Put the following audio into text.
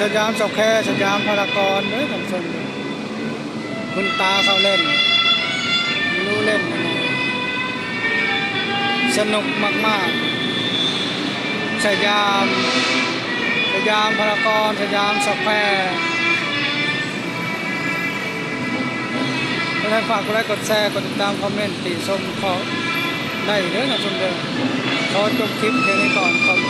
ສະຫຍາມສະແຄວ ສະຫຍາມພາລາກອນເດີທ່ານຜູ້ຊົມເດີ. ຄຸນຕາເຂົາເຫຼັ້ນ ລູເຫຼັ້ນ ສະໜຸກມາກໆ. ສະຫຍາມ ສະຫຍາມພາລາກອນ ສະຫຍາມສະແຄວ. ເພື່ອນໆ ຝາກກົດໄລ ກົດແຊ ກົດຕິດຕາມ ຄອມເມັນ ຕິຊົມ ຂໍໄດ້ເດີທ່ານຜູ້ຊົມເດີ. ຂໍຈົບຄລິບພຽງນີ້ກ່ອນ. ຂອບ